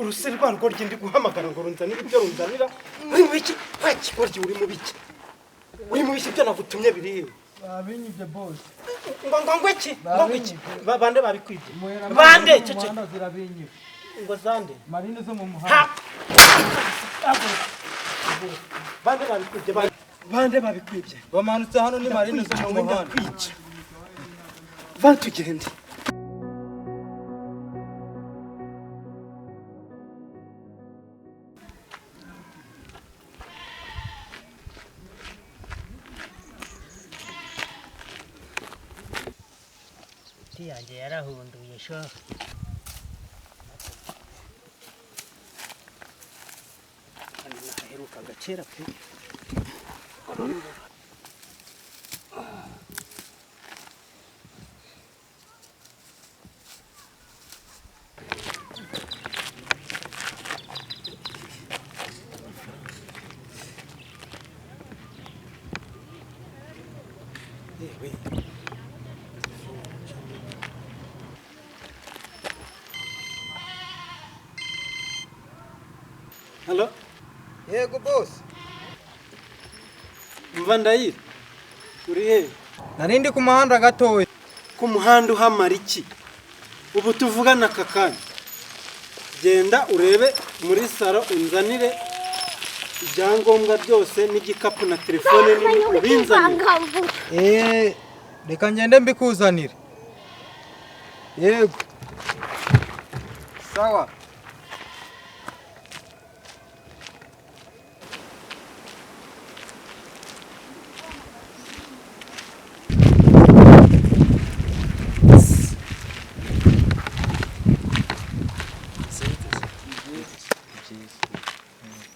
Uruse rwa rugoryi ndi guhamagara ngo runzanire ibyo runzanira. Uri mu biki wa kigoryi? Uri mu biki? Uri mu biki? Ibyo nagutumye biri hehe? Babinyibye, boss. Ngo iki? Ngo iki? Bande babikwibye? Bande? Cece. Zirabinyibye. Ngo zande? Marine zo mu Ha! muhanda. Bande babikwibye? Bande babikwibye? Bamanutse hano, ni marine zo mu muhanda. Kwica va, tugende. Inshuti yanjye yarahunduye sho. Hano naherukaga kera pe. Yewe. Halo? Yego, boss. Mva ndayira. Uri he? Nari ndi ku muhanda gatoya. Ku muhanda uhamara iki? Ubu tuvugana aka kanya. Genda urebe muri salo unzanire ibyangombwa byose n'igikapu na telefone nini, ubinzanire. Eh, reka ngende mbikuzanire. Yego, sawa.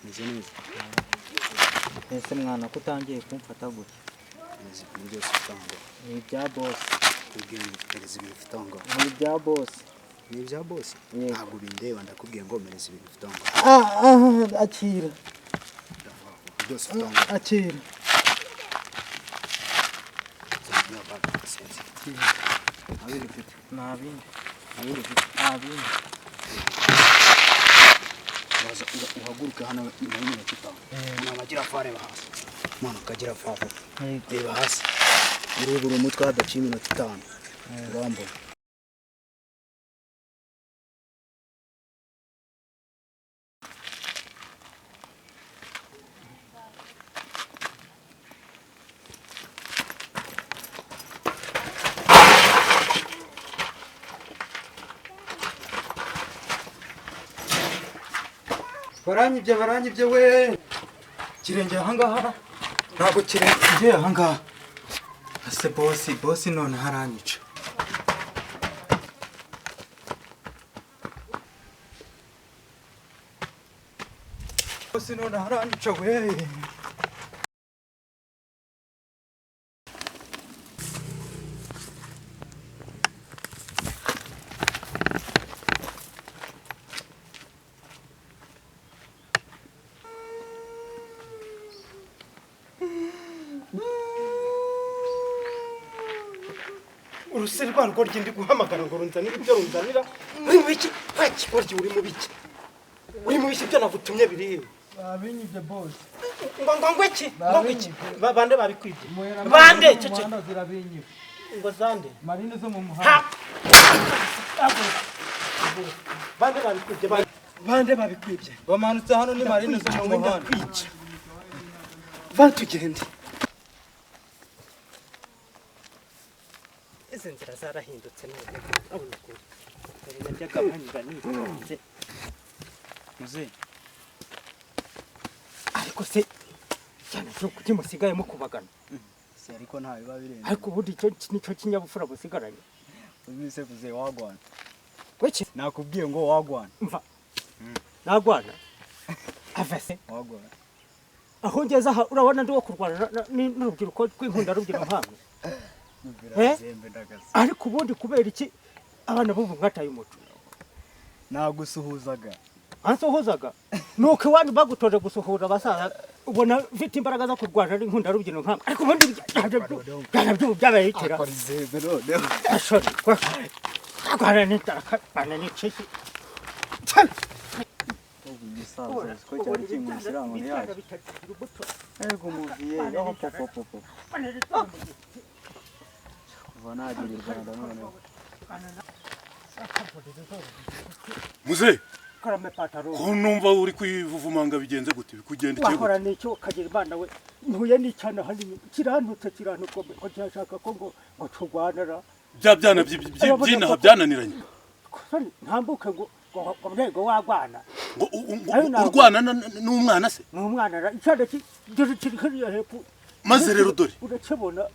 Meze neza. Ese mwana, ko utangiye kumfata gutya? Meze ibintu byose ufite aho ngaho. Ni ibya boss. Kubwira ngo mpereza ibintu ufite aho ngaho. Ni ibya boss. Ni ibya boss? Yego. Ntabwo bindeba, ndakubwiye ngo mpereza ibintu ufite aho ngaho. Ah, akira. Byose ufite aho ngaho. Akira. Zana bag, sinzi. Nta bindi ufite? Nta bindi. Nta bindi ufite? Nta bindi. Uraza uhaguruke hano nyuma y'iminota 5. Umuntu agira fa, areba hasi. Mwana ukagira fa vuba. Yego. Reba hasi. Urubura umutwe hadaciye iminota 5. Urambona. Baranyibye, baranyibye we! Kirengeye ahangaha, ntabwo kirengeye ahangaha. Ese boss, boss none haranyica. Boss none haranyica we! Uruse rwa rugoryi ndi guhamagara ngo runzanire ibyo runzanira. Uri mu biki wa kigoryi? Uri mu biki? Uri mu biki? Ibyo nagutumye biri hehe? Babinyibye, boss. Ngo iki? Ngo iki? Bande babikwibye? Bande? Cece. Zirabinyibye. Ngo zande? Marine zo mu Ha! muhanda. Bande babikwibye? Bande babikwibye? Bamanutse hano, ni marine zo mu muhanda. Kwica va, tugende. Izi nzira zarahindutse none, urabona ukuntu dore najyaga mpanyura nitonze. Muze. Ariko se cyane cyo kuki musigaye mukubagana? Se ariko nta biba birenze. Ariko ubundi icyo nicyo kinyabupfura musigaranye? Uzi se wagwana. Weki? Nakubwiye ngo wagwana. Mva, nagwana ava se. Wagwana. Aho ngeze aha, urabona ndi wo kurwana n'urubyiruko rw'inkunda rubyiruko nkamwe? Eh? Zembe ndagaze. Ariko ubundi kubera iki abana b'ubu mwataye umuco? Nagusuhuzaga. Ansuhuzaga nuko iwanyu bagutoje gusuhura abasaza, ubona mfite imbaraga zo kurwana n'inkunda rubyiruko nkamwe? Ariko ubundi byana by'ubu byabaye itera. Akora izembe noneho. Ashori, rwana n'inzara, rwana n'iciki. Gisaza uzi ko cyari kinkubise iriya nkoni yacu. Ego umuviye aho popopopo. Kuva nagera i Rwanda noneho. Muze Karame pataro. ko numva uri kwivuvumanga, bigenze gute, bikugenda ikihe? Wahora Gute? n'icyo ukagira Imana we, ntuye n'icyana hano inyuma kirantutse, kirantuka ngo kirashaka ko ngo turwanara. Bya byana by'inaha byananiranye. Ntambuke ngo ntego wagwana. Ngo Ayo ntabwo. urwana n'umwana se? Ni umwana ra, icyana kiri kiri hariya hepfo. Maze rero dore urakibona.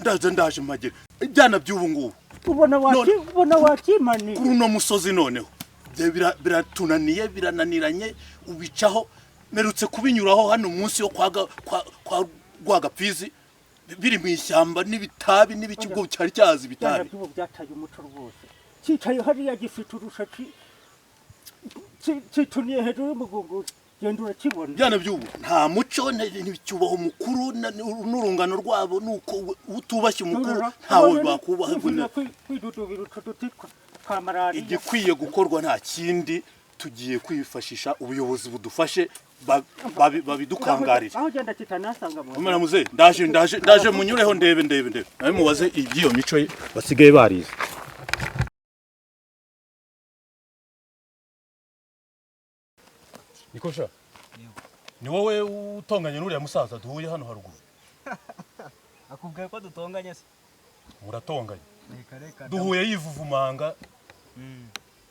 Ndaje, ndaje mpagera. Ibyana by'ubu ngubu Ubona waki ubona wakimaniye. Kuri uno musozi noneho biratunaniye, birananiranye, ubicaho. Mperutse kubinyuraho hano munsi yo kwa Rwagapfizi, biri mu ishyamba n'ibitabi n'ibiki, ubwo cyari cyazi Ibyana ibitabi. by'ubu byataye umuco rwose. Cyicaye hariya gifite urushaci, cyituniye hejuru y'umugunguzi, genda urakibona. Ibyana by'ubu nta muco, nticyubaha umukuru n'urungano rwabo, nuko utubashye umukuru ntawe bakubaha. Kwidudubira utwo duti twa malariya. Igikwiye gukorwa nta kindi, tugiye kwifashisha ubuyobozi budufashe babidukangarire. Aho ugenda kitanasanga mu Mwana muze, ndaje, ndaje, ndaje, munyureho ndebe, ndebe, ndebe nawe mubaze iby'iyo mico ye basigaye barize. Nikosha, ni wowe utonganye n'uriya musaza duhuye hano haruguru? Akubwiye ko dutonganye se? Muratonganye. Reka reka. Duhuye yivuvumanga,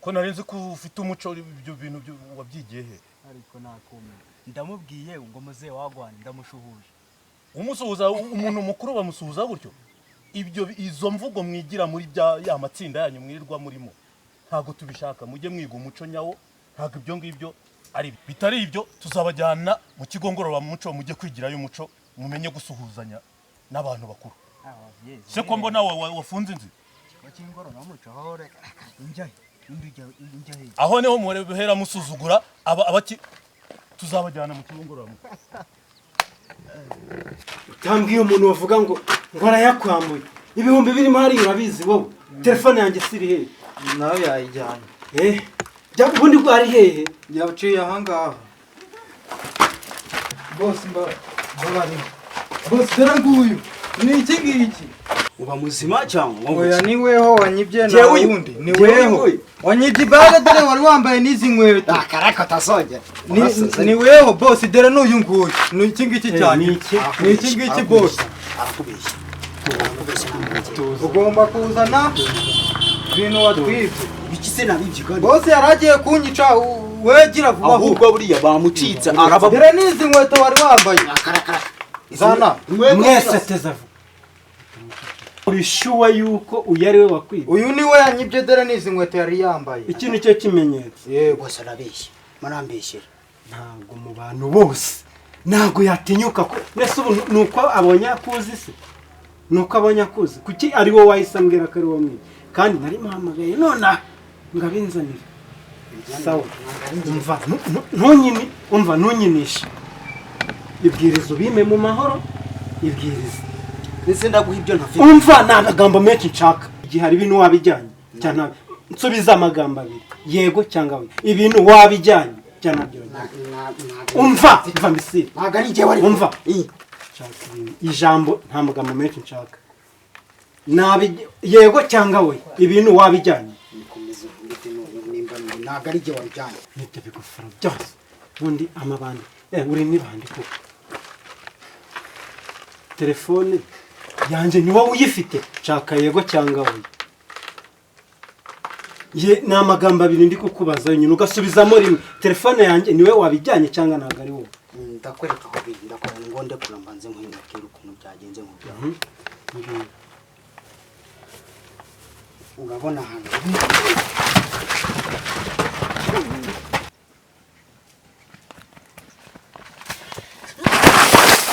ko nari nzi ko ufite umuco, ibyo bintu wabyigiye he? Ariko nakumira. Ndamubwiye ngo muze wagwana, ndamushuhuje. Umusuhuza? Umuntu mukuru bamusuhuza gutyo? Ibyo izo mvugo mwigira muri bya ya matsinda yanyu mwirirwa murimo ntabwo tubishaka. Mujye mwiga umuco nyawo, ntabwo ibyo ngibyo ari byo. Bitari ibyo tuzabajyana mu kigo ngororamuco, mujye kwigirayo umuco, mumenye gusuhuzanya n'abantu bakuru. Se ko mbona wafunze inzu? Ikigo cy'ingororamuco aho? Reka reka, injya he? Indi ujya he? Aho niho muhera musuzugura aba abaki. Tuzabajyana mu kigo ngororamuco. Utambwiye umuntu bavuga ngo arayakwambuye, ibihumbi birimo hariya urabizi wowe. Telefone yanjye siri hehe? Nawe yayijyanye. Eh, ubundi bwo ari hehe? Yaciye ahangaha. Bose mbabarira bose, dore nguyu, ni iki ngiki. Uba muzima cyangwa ngo? Oya, ni weho wanyibye nta Jewe uyu. wundi, ni Jewe weho uyu. wanyibye ibage, dore wari wambaye n'izi nkweto. Akaraka utazongera. Ni weho boss, dore n'uyu nguyu, ni iki ngiki cyane. Ni iki? Ni iki ngiki boss. Arakubeshya, arakubeshya, ntabwo Ugomba kuzana ibintu watwibye. Biki se nabibye kandi? Boss yari agiye kunyica, wegira vuba vuba. Ahubwo buriya bamucitse araba. Dore n'izi nkweto wari wambaye. Akarakara. Zana. Mwese teza vuba. Uri sure yuko uyu ari we wakwibye? Uyu ni we yanyibye, dore n'izi nkweto yari yambaye. Iki ni cyo kimenyetso. Yego. Bose arabeshya, marambeshyera. Ntabwo mu bantu bose ntabwo yatinyuka ko mbese ubu ni uko abonye akuzi se? Ni uko abonye akuzi, kuki ari wowe wahise ambwira ko ari wowe mwibye kandi nari muhamagaye nonaha ngo abinzanire? Sawa, umva, ntunyini, umva, ntunyinishe. Ibwiriza ubime mu mahoro, ibwiriza. Ndetse ndaguha ibyo ntafite. Umva, ni amagambo menshi nshaka. Igihe hari ibintu wabijyanye cyangwa nsubiza amagambo abiri, yego cyangwa oya. Ibintu wabijyanye cyangwa ntabyo wajyanye? Umva, umva misiri. Ntabwo ari njyewe ariko. Umva. Nshaka ibintu, ijambo, nta magambo menshi nshaka. Nabi yego cyangwa we, ibintu wabijyanye? Nikomeze ndetse nimba ntabwo ari njye wabijyanye. Nibyo bigufara byose ubundi amabandi. Uri n'ibandi koko. Telefone yanjye ni wowe uyifite? Nshaka yego cyangwa oya. Ye, ni amagambo abiri ndi kukubaza nyine ugasubizamo rimwe. Telefone yanjye niwe wabijyanye cyangwa ntabwo ari wowe? Ndakwereka aho biri, ndakwereka ngo ndekura mbanze nkwibwire ukuntu byagenze nkubwira. Mbwira. Urabona ahantu